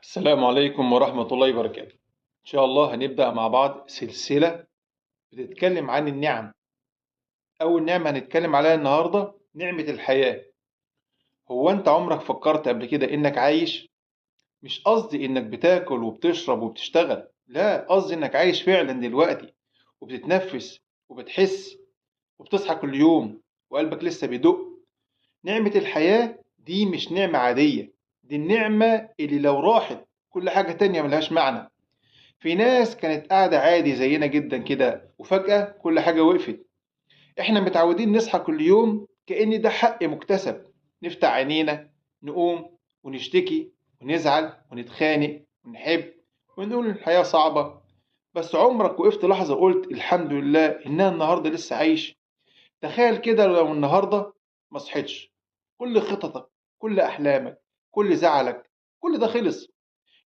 السلام عليكم ورحمة الله وبركاته. إن شاء الله هنبدأ مع بعض سلسلة بتتكلم عن النعم. أول نعمة هنتكلم عليها النهاردة نعمة الحياة. هو أنت عمرك فكرت قبل كده إنك عايش؟ مش قصدي إنك بتاكل وبتشرب وبتشتغل، لا، قصدي إنك عايش فعلا دلوقتي وبتتنفس وبتحس وبتصحى كل يوم وقلبك لسه بيدق. نعمة الحياة دي مش نعمة عادية، دي النعمة اللي لو راحت كل حاجة تانية ملهاش معنى. في ناس كانت قاعدة عادي زينا جدا كده، وفجأة كل حاجة وقفت. احنا متعودين نصحى كل يوم كأن ده حق مكتسب، نفتح عينينا نقوم ونشتكي ونزعل ونتخانق ونحب ونقول الحياة صعبة. بس عمرك وقفت لحظة قلت الحمد لله إن أنا النهاردة لسه عايش؟ تخيل كده لو النهاردة ما صحيتش، كل خططك، كل أحلامك، كل زعلك، كل ده خلص.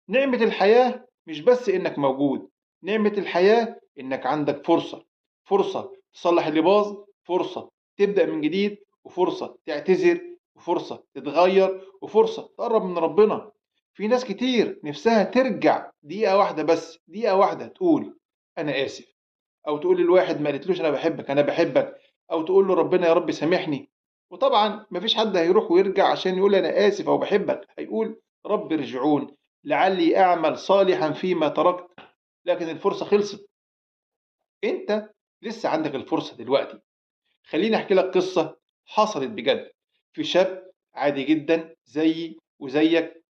نعمة الحياة مش بس إنك موجود، نعمة الحياة إنك عندك فرصة، فرصة تصلح اللي باظ، فرصة تبدأ من جديد، وفرصة تعتذر، وفرصة تتغير، وفرصة تقرب من ربنا. في ناس كتير نفسها ترجع دقيقة واحدة، بس دقيقة واحدة، تقول أنا آسف، أو تقول للواحد ما قالتلوش أنا بحبك أنا بحبك، أو تقول له ربنا يا رب سامحني. وطبعا مفيش حد هيروح ويرجع عشان يقول أنا آسف أو بحبك، هيقول رب ارجعون لعلي أعمل صالحا فيما تركت. لكن الفرصة خلصت، أنت لسه عندك الفرصة دلوقتي. خليني أحكي لك قصة حصلت بجد. في شاب عادي جدا زيي وزيك،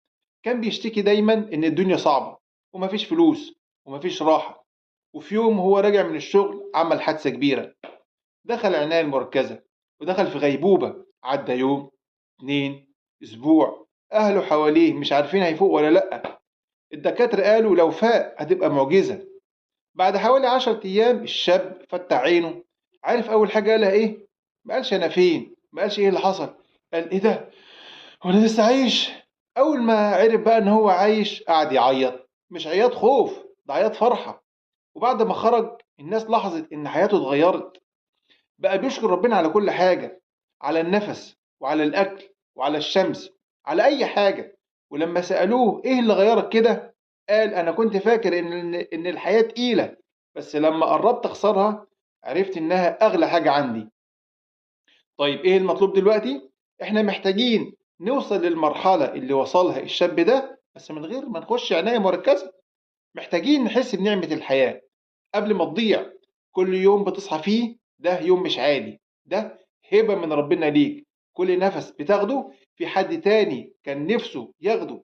كان بيشتكي دايما إن الدنيا صعبة ومفيش فلوس ومفيش راحة. وفي يوم هو راجع من الشغل عمل حادثة كبيرة، دخل العناية المركزة ودخل في غيبوبة. عدى يوم، 2، أسبوع، أهله حواليه مش عارفين هيفوق ولا لأ. الدكاترة قالوا لو فاق هتبقى معجزة. بعد حوالي 10 أيام الشاب فتح عينه. عارف أول حاجة قالها إيه؟ ما قالش أنا فين، ما قالش إيه اللي حصل، قال إيه ده؟ هو أنا لسه عايش؟ أول ما عرف بقى إن هو عايش قعد يعيط، مش عياط خوف، ده عياط فرحة. وبعد ما خرج الناس لاحظت إن حياته اتغيرت، بقى بيشكر ربنا على كل حاجة، على النفس وعلى الأكل وعلى الشمس، على أي حاجة. ولما سألوه إيه اللي غيرك كده؟ قال أنا كنت فاكر إن الحياة تقيلة، بس لما قربت أخسرها عرفت إنها أغلى حاجة عندي. طيب إيه المطلوب دلوقتي؟ إحنا محتاجين نوصل للمرحلة اللي وصلها الشاب ده، بس من غير ما نخش عناية مركزة. محتاجين نحس بنعمة الحياة قبل ما تضيع. كل يوم بتصحى فيه ده يوم مش عادي، ده هبة من ربنا ليك. كل نفس بتاخده في حد تاني كان نفسه ياخده.